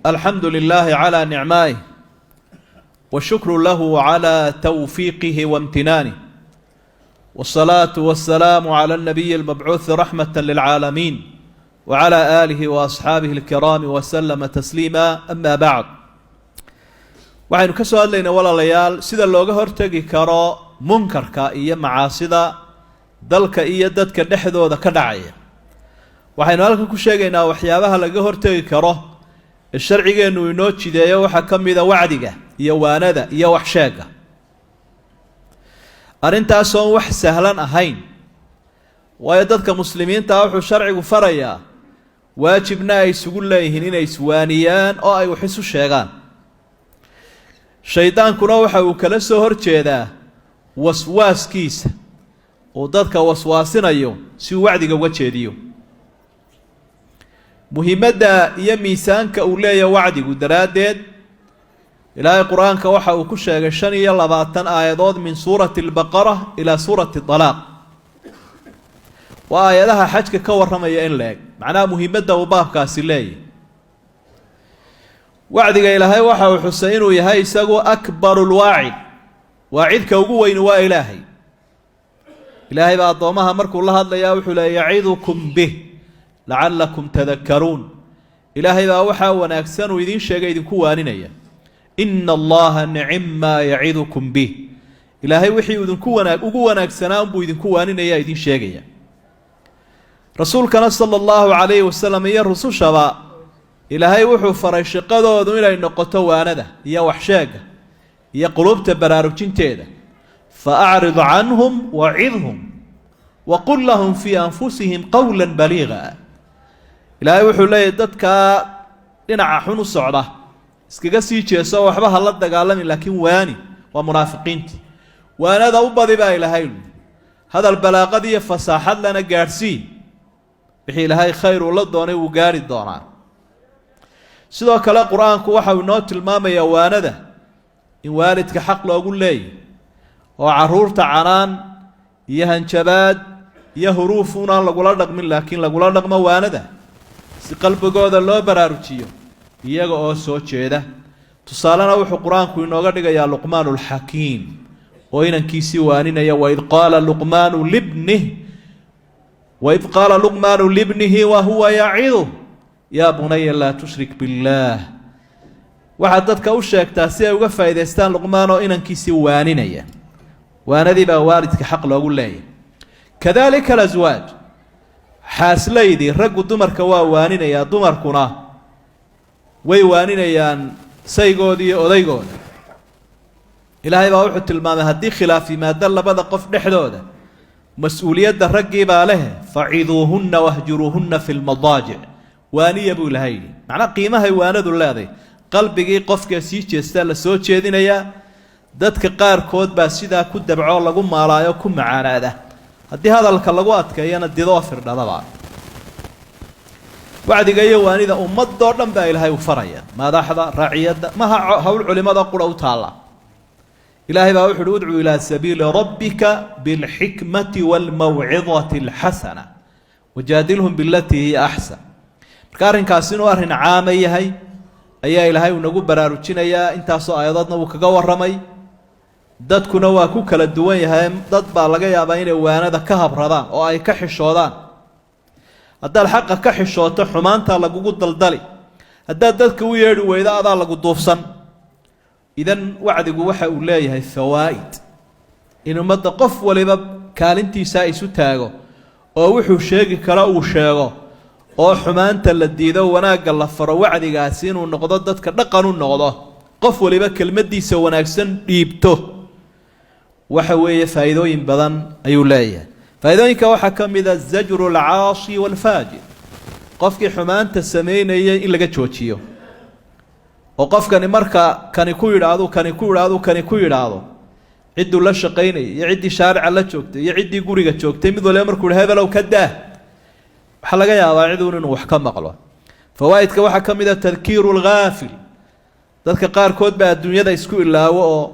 الحمد لله على نعمائه، والشكر له على توفيقه وامتنانه، والصلاة والسلام على النبي المبعوث رحمة للعالمين وعلى آله وأصحابه الكرام وسلم تسليما. أما بعد، waxaynu ka soo hadlaynaa, walaalayaal, sida looga hortegi karo munkarka iyo macaasida dalka iyo dadka dhexdooda ka dhacaya. Waxaynu halkan ku sheegaynaa waxyaabaha laga hortegi karo ee sharcigeennu inoo jideeyo. Waxaa ka mida wacdiga iyo waanada iyo waxsheegga. Arintaasoon wax sahlan ahayn, waayo dadka muslimiintaa wuxuu sharcigu farayaa, waajibna ay isugu leeyihiin, inay iswaaniyaan oo ay wax isu sheegaan. Shaydaankuna waxa uu kala soo horjeedaa waswaaskiisa uu dadka waswaasinayo si uu wacdiga uga jeediyo. Muhiimadda iyo miisaanka uu leeyahay wacdigu daraaddeed, Ilaahay Qur-aanka waxa uu ku sheegay 25 aayadood, min suurati Albaqara ilaa suurati Alaaq. Waa aayadaha xajka ka warramaya in la eg, macnaha muhiimadda uu baabkaasi leeyahy. Wacdiga Ilaahay waxa uu xusay inuu yahay isagu أكبر الواعظ, waacidka ugu weyni waa Ilaahay. Ilaahay baa addoomaha markuu la hadlayaa wuxuu leey: يعظكم به لعلكم تذكرون. Ilaahay baa waxaa wanaagsan uu idiin sheegay idinku waaninaya. إن الله نعما يعظكم به. Ilaahay wixii idinku wanaag ugu wanaagsanaa unbuu idinku waaninaya, idiin sheegaya. Rasuulkana صلى الله عليه وسلم iyo rusushaba Ilaahay wuxuu faray shaqadoodu inay noqoto waanada iyo waxsheegga iyo quluubta baraarujinteeda: فأعرض عنهم وعظهم وقل لهم في أنفسهم قولا بليغا. Ilaahay wuxuu leeyahy: dadkaa dhinaca xun u socda iskaga sii jeeso, waxba ha la dagaalamin, laakiin waani. Waa munaafiqiintii. Waanada u badi baa Ilaahay, hadal balaaqad iyo fasaaxad lana gaadhsii. Wixii Ilaahay khayr uu la doonay wuu gaari doonaa. Sidoo kale Qur-aanku waxa uu inoo tilmaamayaa waanada in waalidka xaq loogu leeyahy, oo caruurta canaan iyo hanjabaad iyo huruuf unaan lagula dhaqmin, laakiin lagula dhaqmo waanada si qalbigooda loo baraarujiyo iyaga oo soo jeeda. Tusaalena wuxuu Qur-aanku inooga dhigayaa Luqmaan Alxakiim oo inankiisii waaninaya: وإذ قال لقمان لابنه، وإذ قال لقمان لابنه وهو يعظه يا بني لا تشرك بالله. Waxaad dadka u sheegtaa si ay uga faa'idaystaan Luqmaan oo inankiisii waaninaya. Waanadii baa waalidka xaq loogu leeyahay. كذلك الأزواج, xaaslaydii, raggu dumarka waa waaninayaa, dumarkuna way waaninayaan saygooda iyo odaygooda. Ilaahay baa wuxuu tilmaamay haddii khilaaf yimaado labada qof dhexdooda, mas-uuliyadda raggii baa leh: فعظوهن واهجروهن في المضاجع. Waaniya buu Ilahay yidhi. Macnaa qiimahay waanadu leeday, qalbigii qofka sii jeestaa la soo jeedinayaa. Dadka qaarkood baa sidaa ku dabcoo lagu maalaayo, ku macaanaada. Haddii hadalka lagu adkeeyana didoo firdhadaba. Wacdiga iyo waanida ummadoo dhan baa Ilaahay u faraya, madaxda, raaciyadda. Maha hawl culimada qura u taalla. Ilaahay baa wuxu uhi: ادع إلى سبيل ربك بالحكمة والموعظة الحسنة وجادلهم بالتي هي أحسن. Marka arrinkaasi inuu arrin caama yahay ayaa Ilaahay uu nagu baraarujinayaa. Intaasoo aayadoodna wuu kaga warramay. Dadkuna waa ku kala duwan yahay. Dad baa laga yaabaa inay waanada ka habradaan oo ay ka xishoodaan. Haddaad xaqa ka xishooto, xumaantaa lagugu daldali. Haddaad dadka u yeedhi weydo, adaa lagu duufsan. Idan wacdigu waxa uu leeyahay fawaa'id. In ummadda qof waliba kaalintiisaa isu taago oo wuxuu sheegi karo uu sheego, oo xumaanta la diido, wanaagga la faro, wacdigaasi inuu noqdo dadka dhaqan u noqdo, qof waliba kelmaddiisa wanaagsan dhiibto, waxa weeye faa'iidooyin badan ayuu leeyahay. Faa'iidooyinka waxaa ka mid a زجر العاصي والفاجر, qofkii xumaanta sameynayay in laga joojiyo, oo qofkani marka kani ku yidhaahdo, kani ku yidhaahdo, kani ku yidhaahdo, cidduu la shaqaynayay iyo ciddii shaarica la joogtay iyo ciddii guriga joogtay, mid waliba markuu hi "Hebelow, ka daa", waxaa laga yaabaa ciduun inuu wax ka maqlo. Fawaa'idka waxaa ka mid a تذكير الغافل. Dadka qaarkood baa adduunyada isku ilaawo, oo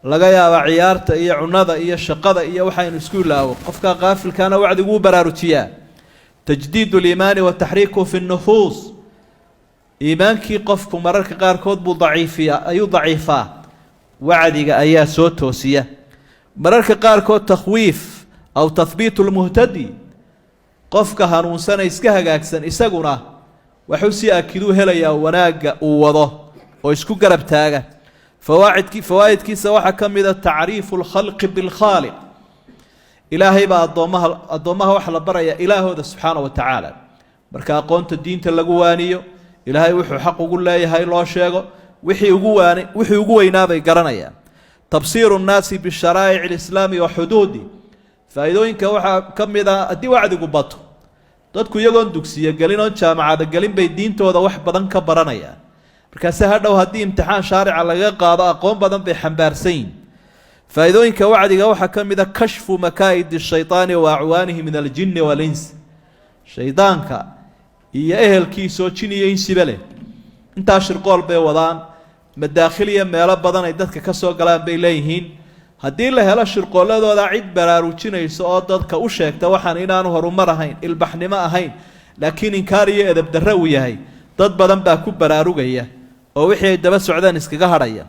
laga yaabaa ciyaarta iyo cunada iyo shaqada iyo waxaynu isku ilaawo. Qofka qaafilkaana wacdiguu baraarujiyaa. تجديد الإيمان وتحريكه في النفوس. Iimaankii qofku mararka qaarkood buu daciifiya, ayuu daciifaa, wacdiga ayaa soo toosiya. Mararka qaarkood takhwiif aw tahbiitu lmuhtadi, qofka hanuunsana iska hagaagsan isaguna waxuu sii akiduu helayaa wanaagga uu wado oo isku garab taaga. Fawaaidki fawaa'idkiisa waxaa ka mida tacriifu lkhalqi bilkhaaliq. Ilaahay baa addoommaha waxa la baraya ilaahooda subxaana wa tacaala. Marka aqoonta diinta lagu waaniyo, Ilaahay wuxuu xaq ugu leeyahay loo sheego, wixii ugu waani wixii ugu weynaabay garanayaan. Tabsiiru nnaasi bisharaa'ic alislaami wa xuduudi. Faa'iidooyinka waxaa ka mid a, haddii wacdigu bato, dadku iyagoon dugsiyo gelin oon jaamacada gelin bay diintooda wax badan ka baranayaan. Markaase hadhow haddii imtixaan shaarica laga qaado, aqoon badan bay xambaarsan yihin. Faa'iidooyinka wacdiga waxaa ka mid a kashfu makaa'idi shaytaani wa acwaanihi min aljinni waalins. Shaydaanka iyo ehelkiisoo jin iyo insiba leh intaa shirqool bay wadaan, madaakhil iyo meelo badan ay dadka ka soo galaan bay leeyihiin. Haddii la helo shirqooladooda cid baraarujinaysa oo dadka u sheegta waxaan inaanu horumar ahayn, ilbaxnimo ahayn, laakiin inkaar iyo edabdarre uu yahay, dad badan baa ku baraarugaya oo wixii ay daba socdaan iskaga hadhaya.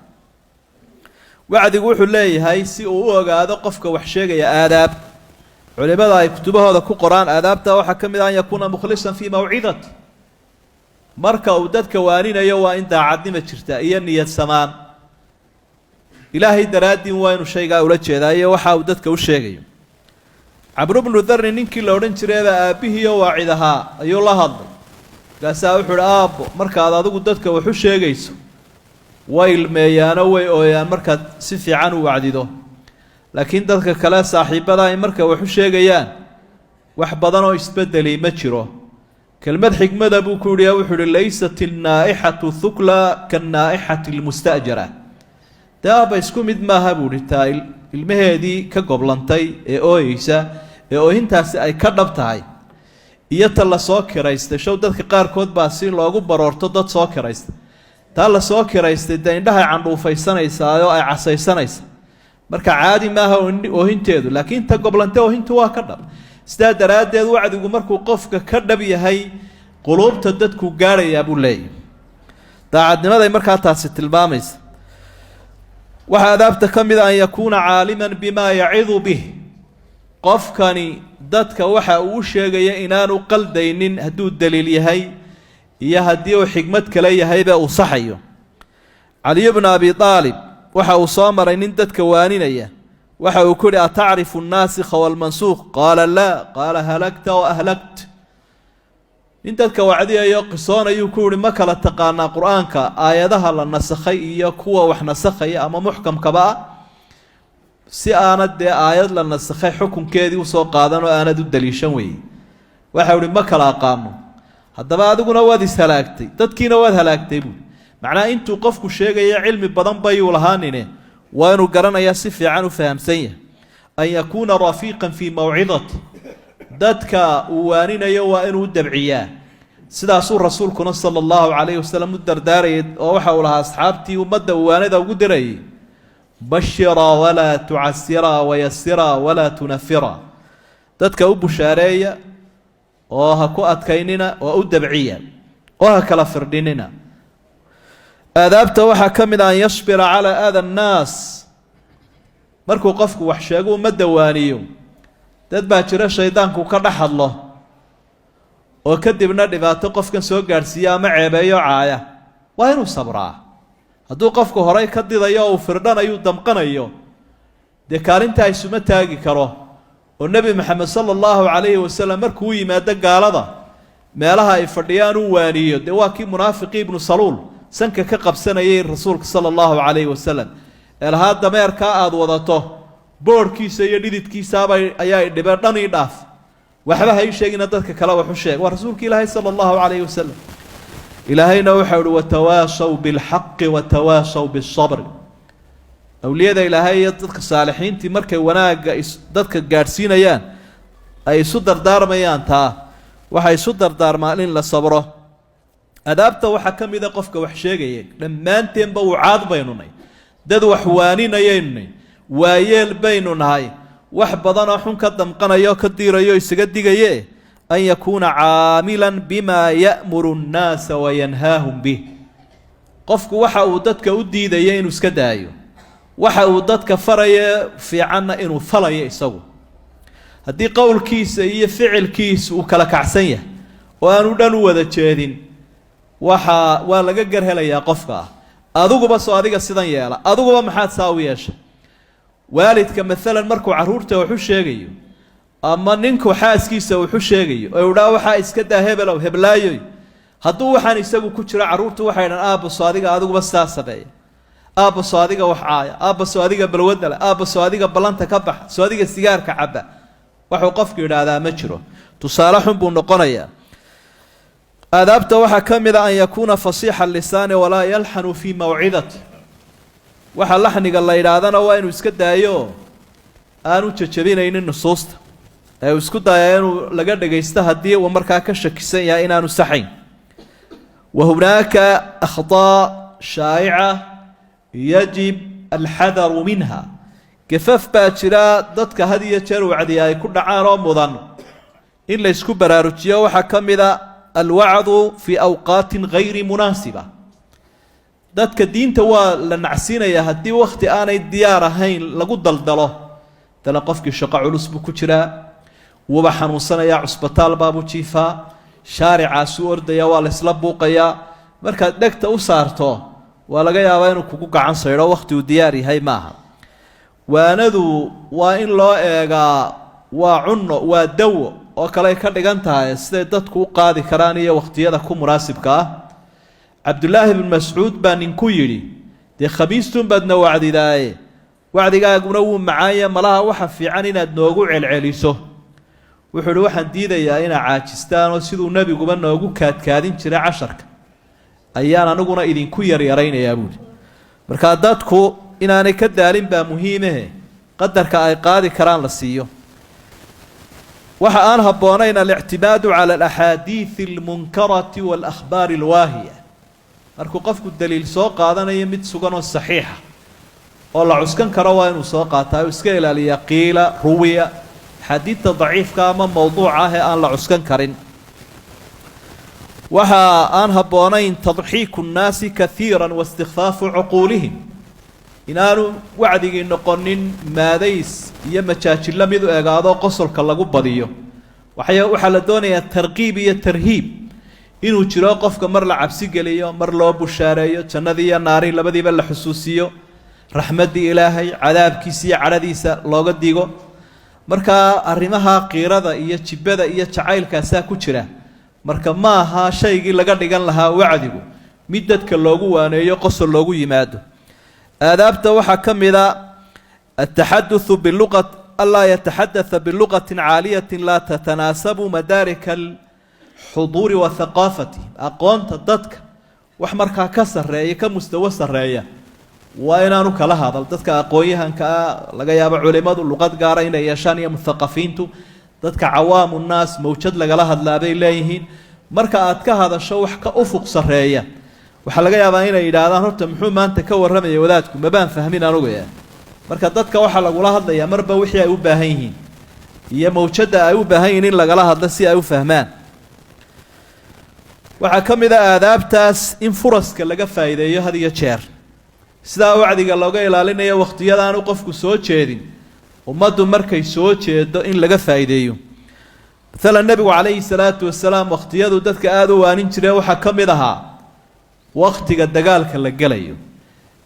Wacdigu wuxuu leeyahay, si uu u ogaado qofka wax sheegaya, aadaab culimada ay kutubahooda ku qoraan. Aadaabta waxaa ka mid ah an yakuuna mukhlisan fii mawcidati. Marka uu dadka waaninayo waa in daacadnima jirta iyo niyad samaan. Ilaahay daraaddiin waa inuu shaygaa ula jeedaa iyo waxa uu dadka u sheegayo. Camru bnu Darni ninkii la odhan jireeba aabbihiiyo waacid ahaa ayuu la hadlay. Markaasaa wuxuu uhi: "Aabbo, markaad adigu dadka wax u sheegayso way ilmeeyaano, way ooyaan markaad si fiican u wacdido, laakiin dadka kale saaxiibada ay marka wax u sheegayaan wax badan oo isbedeli ma jiro." Kelmad xikmada buu ku yidhi. Wuxuu uhi: "Laysat ilnaa'ixatu thukla kannaa'ixati almusta'jara." Dee aabba, isku mid maaha, buu ihi, taa ilmaheedii ka goblantay ee ooyeysa ee oohintaasi ay ka dhab tahay iyo ta la soo kiraystay. Show dadka qaarkood baa si loogu baroorto dad soo kiraystay. Taa la soo kiraystay dee indhahay candhuufaysanaysaa oo ay casaysanaysa, marka caadi maaha oohinteedu, laakiin ta goblante oohintu waa ka dhab. Sidaa daraaddeed wacdigu markuu qofka ka dhab yahay quluubta dadku gaadhayaa, buu leeyahy. Daacadnimaday markaa taasi tilmaamaysa. Waxaa adaabta ka mid a an yakuuna caaliman bimaa yacidu bih. Qofkani dadka waxa uu u sheegaya inaanu qaldaynin, hadduu daliil yahay iyo haddii uu xikmad kale yahayba uu saxayo. Caliyu bnu Abi Aalib waxa uu soo maray nin dadka waaninaya. Waxa uu ku yihi: "Atacrifu annaasikha waalmansuukh?" Qaala: "Laa." Qaala: "Halagta wa ahlagt." Nin dadka wacdiyayo qisoonayuu ku yihi: "Ma kala taqaanaa Qur-aanka aayadaha la nasakhay iyo kuwa wax nasakhaya ama muxkamkaba ah, si aanad dee aayad la nasakhay xukunkeedii usoo qaadan oo aanad u daliishan weeye?" Waxau ihi: "Ma kala aqaano." "Haddaba adiguna waad ishalaagtay, dadkiina waad halaagtay," buui. Macnaha intuu qofku sheegaya cilmi badan bayuu lahaanine, waa inuu garanayaa, si fiican u fahamsan yahay. An yakuuna rafiiqan fii mawcidati. Dadka uu waaninayo waa inuu dabciyaa. Sidaasuu rasuulkuna sala allahu calayhi wasalam u dardaarayay, oo waxa uu lahaa asxaabtii ummadda uu waanida ugu dirayay: "Bashiraa walaa tucasiraa, wayasiraa walaa tunafira." Dadka u bushaareeya oo ha ku adkaynina, oo u dabciya oo ha kala firdhinina. Aadaabta waxaa ka mid a an yasbira calaa aada annaas. Markuu qofku wax sheego, ummadda waaniyo, dad baa jira shaydaanku ka dhex hadlo oo kadibna dhibaato qofkan soo gaadhsiiya ama ceebeeyo, caaya. Waa inuu sabraa. Hadduu qofku horay ka didayo oo uu firdhanayo, damqanayo, dee kaalintaa isuma taagi karo. Oo Nebi Maxamed sala allahu calayhi wasalam markuu u yimaado gaalada meelaha ay fadhiyaan uu waaniyo, dee waa kii munaafiqii Ibnu Saluul sanka ka qabsanayay rasuulka sala allahu calayhi wasalam, ee lahaa: "Dameerkaa aada wadato boodhkiisa iyo dhididkiisaaba ayaa idhibe, dhan ii dhaaf, waxba ha ii sheegina, dadka kale wax u sheeg." Waa rasuulka Ilaahay sala allahu calayhi wasalam. Ilaahayna waxau uhi: "Watawaasaw bilxaqi watawaasaw bisabr." Awliyada Ilaahay iyo dadka saalixiintii markay wanaagga dadka gaadhsiinayaan ay isu dardaarmayaan, taa waxay isu dardaarmaan in la sabro. Adaabta waxaa ka mida qofka wax sheegaya, dhammaanteenba wucaad baynu nay, dad wax waaninayaynu nay, waayeel baynu nahay, wax badanoo xun ka damqanayo, ka diirayo, isaga digaye. An yakuuna caamilan bima ya'muru nnaasa wayanhaahum bih. Qofku waxa uu dadka u diidaya inuu iska daayo, waxa uu dadka faraya fiicanna inuu falayo isagu. Haddii qowlkiisa iyo ficilkiisa uu kala kacsan yahay oo aanu dhan u wada jeedin, waxaa waa laga gar helayaa qofka ah: "Adiguba soo adiga sidan yeela, adiguba maxaad saa u yeeshay?" Waalidka maalan markuu carruurta waxu sheegayo ama ninku xaaskiisa waxu sheegayo oo idhaa: "Waxaa iska daa, hebelow, heblaayoy," hadduu waxaan isagu ku jiro, carruurtu waxay dhan: "Aabba, soo adiga adiguba sidaa sameeya? Aabba, soo adiga wax caaya? Aabba, soo adiga balwadda leh? Aabba, soo adiga ballanta ka baxa? Soo adiga sigaarka cabba?" Waxuu qofku yidhaahdaa ma jiro, tusaale xun buu noqonayaa. Aadaabta waxaa ka mid a an yakuuna fasiixa lisaani walaa yalxanu fii mawcidati. Waxa laxniga la yidhaahdana waa inuu iska daayo, aanu jejebinaynin nusuusta ee uu isku dayaa inuu laga dhagaysto haddii uu markaa ka shakisan yahay inaanu saxayn. Wa hunaaka akhطaa shaa'ica yajib alxadaru minha. Gafaf baa jira dadka had iyo jeer wacdiya ay ku dhacaan oo mudan in la ysku baraarujiyo. Waxaa ka mid a alwacdu fii awqaatin gayri munaasiba. Dadka diinta waa la nacsiinayaa haddii wakhti aanay diyaar ahayn lagu daldalo. Dale qofkii shaqo culus buu ku jiraa, wuuba xanuunsanayaa, cusbitaal baabuu jiifaa, shaaricaasuu ordaya, waa la isla buuqayaa. Markaad dhegta u saarto, waa laga yaabaa inuu kugu gacan saydho. Wakhti uu diyaar yahay maaha. Waanadu waa in loo eegaa waa cunno, waa dawo oo kale ka dhigan tahay, siday dadku u qaadi karaan iyo wakhtiyada ku munaasibka ah. Cabdullaahi bnu Mascuud baa ninku yidhi: "Dee khamiistuun baadna wacdidaaye, wacdigaaguna wuu macaanya, malaha waxa fiican inaad noogu celceliso." Wuxuu ihi: "Waxaan diidayaa inaad caajistaan, oo siduu nebiguba noogu kaadkaadin jiray casharka ayaan aniguna idinku yaryaraynayaa," buuhi. Markaa dadku inaanay ka daalin baa muhiimehe, qadarka ay qaadi karaan la siiyo. Waxa aan habboonayn alictimaadu cala alaxaadiidi almunkarati waalakhbaari alwaahiya. Markuu qofku daliil soo qaadanayo, mid sugan oo saxiixa oo la cuskan karo waa inuu soo qaataa, u iska ilaaliyaa qiila, ruwiya, axaadiidta daciifka ama mowduuca ah ee aan la cuskan karin. Waxa aan habboonayn tadxiiku nnaasi kaiira waistikfaafu cuquulihim, inaanu wacdigii noqonin maadays iyo majaajillo mid u egaado qosolka lagu badiyo. Waxaa la doonayaa tarqiib iyo tarhiib inuu jiro, qofka mar la cabsi geliyo, mar loo bushaareeyo jannadii iyo naari labadiiba la xusuusiyo, raxmaddii Ilaahay, cadaabkiisa iyo cadhadiisa looga digo. Markaa arrimaha qiirada iyo jibbada iyo jacaylkaasaa ku jira. Marka ma aha shaygii laga dhigan lahaa wacdigu mid dadka loogu waaneeyo qosol loogu yimaado. Aadaabta waxaa ka mid a ataxaduthu biluqa, anlaa yataxadatha biluqatin caaliyatin laa tatanaasabu madaarika alxuduuri wa haqaafatihim. Aqoonta dadka wax markaa ka sarreeya, ka mustawo sarreeya, waa inaanu kala hadal. Dadka aqoon-yahanka ah, laga yaabo culimadu luqad gaara inay yeeshaan iyo muthaqafiintu, dadka cawaamu nnaas mawjad lagala hadlaa bay leeyihiin. Marka aad ka hadasho wax ka ufuq sarreeya, waxaa laga yaabaa inay yidhaahdaan: "Horta muxuu maanta ka warramaya wadaadku? Mabaan fahmin anugu." Marka dadka waxaa lagula hadlayaa marba wixii ay u baahan yihiin iyo mawjadda ay u baahan yihiin in lagala hadlo si ay u fahmaan. Waxaa ka mid a aadaabtaas in furaska laga faa'iideeyo had iyo jeer. Sidaa wacdiga looga ilaalinayo wakhtiyadaanu qofku soo jeedin, ummaddu markay soo jeedo in laga faa'iideeyo. Maalan, nebigu calayhi salaatu wasalaam wakhtiyadu dadka aada u waanin jireen waxaa ka mid ahaa wakhtiga dagaalka la gelayo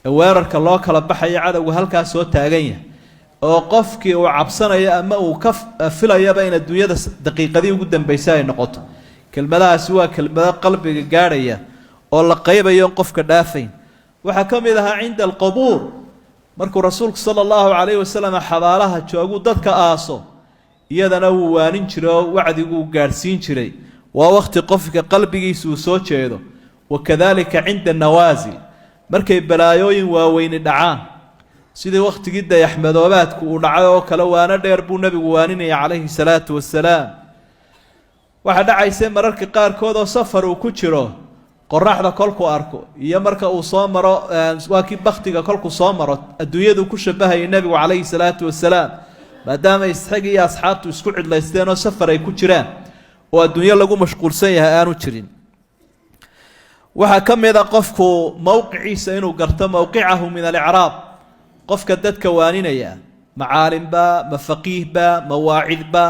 ee weerarka loo kala baxayo, cadowga halkaa soo taagan yahay oo qofkii uu cabsanayo ama uu ka filayaba in adduunyada daqiiqadii ugu dambeysay ay noqoto. Kelmadahaasi waa kelmado qalbiga gaadhaya oo la qaybayo on qofka dhaafayn. Waxaa ka mid ahaa cinda alqubuur, markuu rasuulku sala allahu calayhi wasalam xabaalaha jooguu dadka aaso, iyadana wuu waanin jiray oo wacdiguu gaadhsiin jiray. Waa wakhti qofka qalbigiisa uu soo jeedo. Wakadalika cinda nawaasil, markay balaayooyin waaweyni dhacaan, sidii wakhtigii dayaxmadoobaadku uu dhacay oo kale, waano dheer buu nebigu waaninaya calayhi salaatu wasalaam. Waxaa dhacaysa mararka qaarkood oo safar uu ku jiro, qoraxda kolkuu arko iyo marka uu soo maro, waa kii baktiga kolkuu soo maro adduunyadu ku shabahayay nebigu calayhi salaatu wasalaam, maadaama isxag iyo asxaabtu isku cidlaysteen oo safar ay ku jiraan. Oo adduunyo lagu mashquulsan yahay aanu jirin. Waxaa ka mid a qofku mowqiciisa inuu garto, mowqicahu min alicraab. Qofka dadka waaninaya ma caalimba, ma faqiihba, ma waacidba?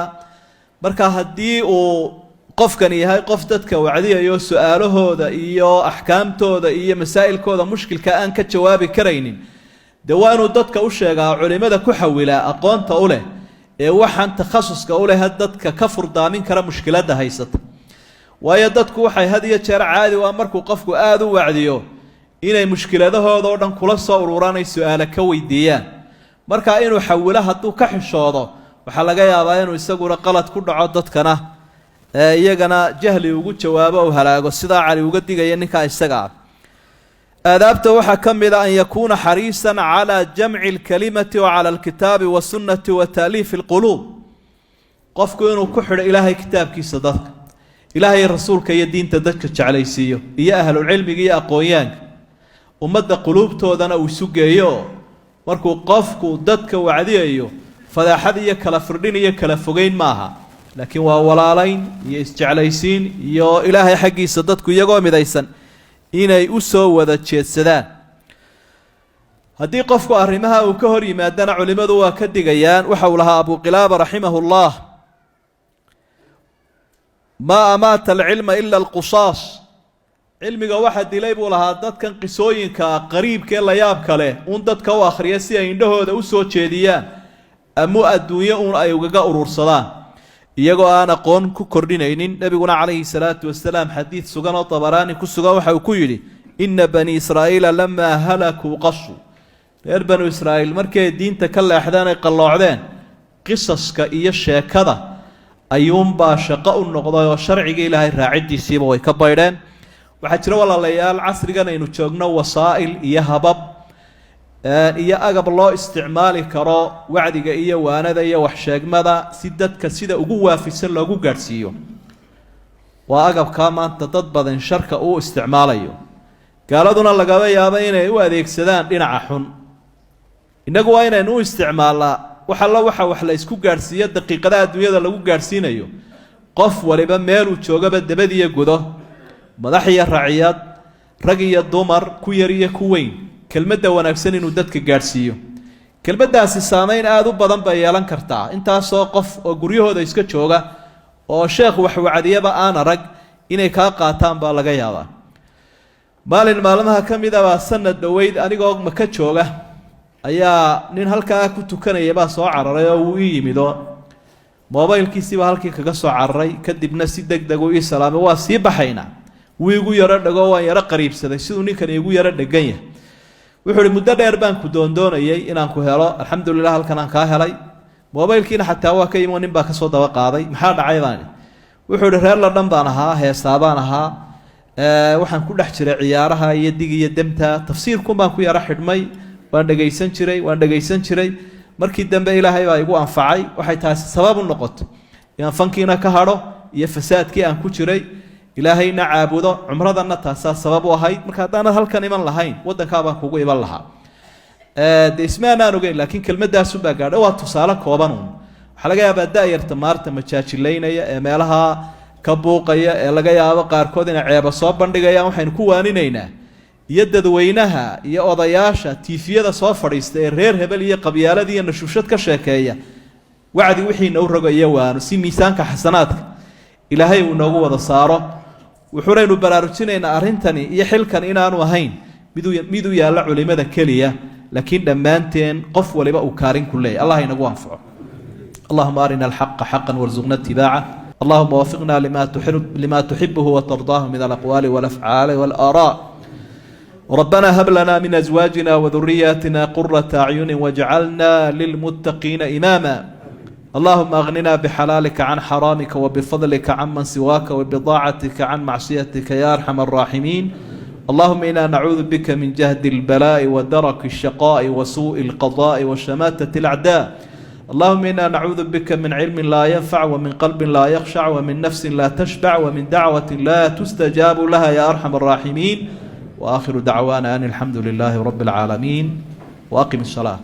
Marka haddii uu qofkani yahay qof dadka wacdiyayo, su-aalahooda iyo axkaamtooda iyo masaa'ilkooda mushkilka aan ka jawaabi karaynin, dee waa inuu dadka u sheegaa culimada ku xawilaa, aqoonta u leh ee waxaan takhasuska u leh, dadka ka furdaamin kara mushkiladda haysata. Waayo, dadku waxay had iyo jeer caadi waa markuu qofku aada u wacdiyo inay mushkiladahooda oo dhan kula soo ururaan, ay su-aale ka weydiiyaan. Marka inuu xawilo hadduu ka xishoodo, waxaa laga yaabaa inuu isaguna qalad ku dhaco, dadkana iyagana jahli ugu jawaabo, uu halaago. Sidaa Cali uga digaya ninkaa isaga ah. Aadaabta waxaa ka mid a an yakuuna xariisan calaa jamci alkalimati wa cala alkitaabi wasunnati wa taaliifi alquluub. Qofku inuu ku xidho Ilaahay kitaabkiisa dadka, Ilaahay, rasuulka iyo diinta dadka jeclaysiiyo, iyo ahlulcilmiga iyo aqoonyaanka ummadda, quluubtoodana uu isu geeyo. Markuu qofku dadka wacdiyayo, fadeexad iyo kala firdhin iyo kala fogeyn maaha, laakiin waa walaalayn iyo isjeclaysiin iyo Ilaahay xaggiisa dadku iyagoo midaysan inay u soo wada jeedsadaan. Haddii qofku arrimaha uu ka hor yimaadana, culimmadu waa ka digayaan. Waxa uu lahaa Abu Qilaaba raximahu llah: "Maa amaata alcilma ila alqusaas." Cilmiga waxa dilay, buu lahaa, dadkan qisooyinka qariibkaee la yaabka leh uun dadka u akhriya si ay indhahooda u soo jeediyaan ama adduunyo uun ay ugaga urursadaan, iyagoo aan aqoon ku kordhinaynin. Nebiguna calayhi salaatu wasalaam, xadiid sugan oo Dabaraani ku sugan, waxa uu ku yidhi: "Ina bani Israa'iila lamaa halakuu qasuu." Reer Banu Israa'iil markii ay diinta ka leexdeen, ay qalloocdeen, qisaska iyo sheekada ayuunbaa shaqo u noqday, oo sharciga Ilaahay raaciddiisiiba way ka baydheen. Waxaa jira, walaalayaal, casrigan aynu joogno wasaa'il iyo habab iyo agab loo isticmaali karo wacdiga iyo waanada iyo waxsheegmada, si dadka sida ugu waafisan loogu gaadhsiiyo. Waa agabkaa maanta dad badan sharka uu isticmaalayo, gaaladuna lagaba yaabo inay u adeegsadaan dhinaca xun. Innagu waa inaynu u isticmaalnaa wax allo waxa wax la isku gaadhsiiyo, daqiiqadaha adduunyada lagu gaadhsiinayo, qof waliba meeluu joogaba, debadiyo gudo, madax iyo raciyad, rag iyo dumar, ku yar iyo ku weyn, kelmadda wanaagsan inuu dadka gaadhsiiyo. Kelmaddaasi saameyn aada u badan bay yeelan kartaa. Intaasoo qof oo guryahooda iska jooga oo sheekh wax wacdiyaba aan arag inay kaa qaataan baa laga yaabaa. Maalin maalmaha ka mid a baa, sanad dhoweyd, anigoo Maka jooga ayaa nin halkaa ku tukanaya baa soo cararay oo wuu ii yimid, oo mobaylkiisiibaa halkii kaga soo cararay. Kadibna si deg deg uu ii salaamay. Waa sii baxaynaa, wuu igu yaro dhego, waan yaro qariibsaday siduu ninkan iigu yaro dhegan yahay. Wuxuu uhi: "Muddo dheer baan ku doondoonayay inaan ku helo, alxamdulilah, halkan aan kaa helay." Mobaylkiina xataa waa ka yimi, nin baa kasoo daba qaaday. "Maxaa dhacay?" baan. Wuxuu ihi: "Reer Ladhan baan ahaa, heesaabaan ahaa, waxaan ku dhex jiray ciyaaraha iyo dig iyo demta. Tafsiirkun baan ku yaro xidhmay, waan dhegaysan jiray, waan dhegaysan jiray. Markii dambe Ilaahay baa igu anfacay. Waxay taasi sabab u noqotay inaan fankiina ka hadho iyo fasaadkii aan ku jiray, Ilaahayna caabudo. Cumradanna taasaa sabab u ahayd. Marka haddaanad halkan iman lahayn, waddankaa baan kugu iman lahaa. Dee ismaanaan ogeyn, laakiin kelmadaasunbaa gaadha." Waa tusaale kooban uun. Waxaa laga yaabaa da-yarta maarta majaajilaynaya ee meelaha ka buuqaya, ee laga yaabo qaarkood inay ceeba soo bandhigayaan, waxaynu ku waaninaynaa, iyo dadweynaha iyo odayaasha tiifiyada soo fadhiista ee reer hebel iyo qabyaalad iyo nashuushad ka sheekeeya, wacdi wixiina u rogo iyo waano, si miisaanka xasanaadka Ilaahay uu inoogu wada saaro. Wuxuunaynu baraarujinaynaa arrintani iyo xilkan inaanu ahayn mid u yaalla culimada keliya, laakiin dhammaanteen qof waliba uu kaalin ku leeyahy. Allah inagu anfaco. Allahuma arina alxaqa xaqa warzuqna itibaaca. Allahuma wafiqna lima tuxibuhu watardaahu min alaqwaali walafcaali walaaraa. ربنا هب لنا من أزواجنا وذرياتنا قرة أعين واجعلنا للمتقين إماما. اللهم أغننا بحلالك عن حرامك، وبفضلك عمن سواك، وبطاعتك عن معصيتك، يا أرحم الراحمين. اللهم إنا نعوذ بك من جهد البلاء ودرك الشقاء وسوء القضاء وشماتة الأعداء. اللهم إنا نعوذ بك من علم لا ينفع، ومن قلب لا يخشع، ومن نفس لا تشبع، ومن دعوة لا تستجاب لها، يا أرحم الراحمين. وآخر دعوانا أن الحمد لله رب العالمين، وأقم الصلاة.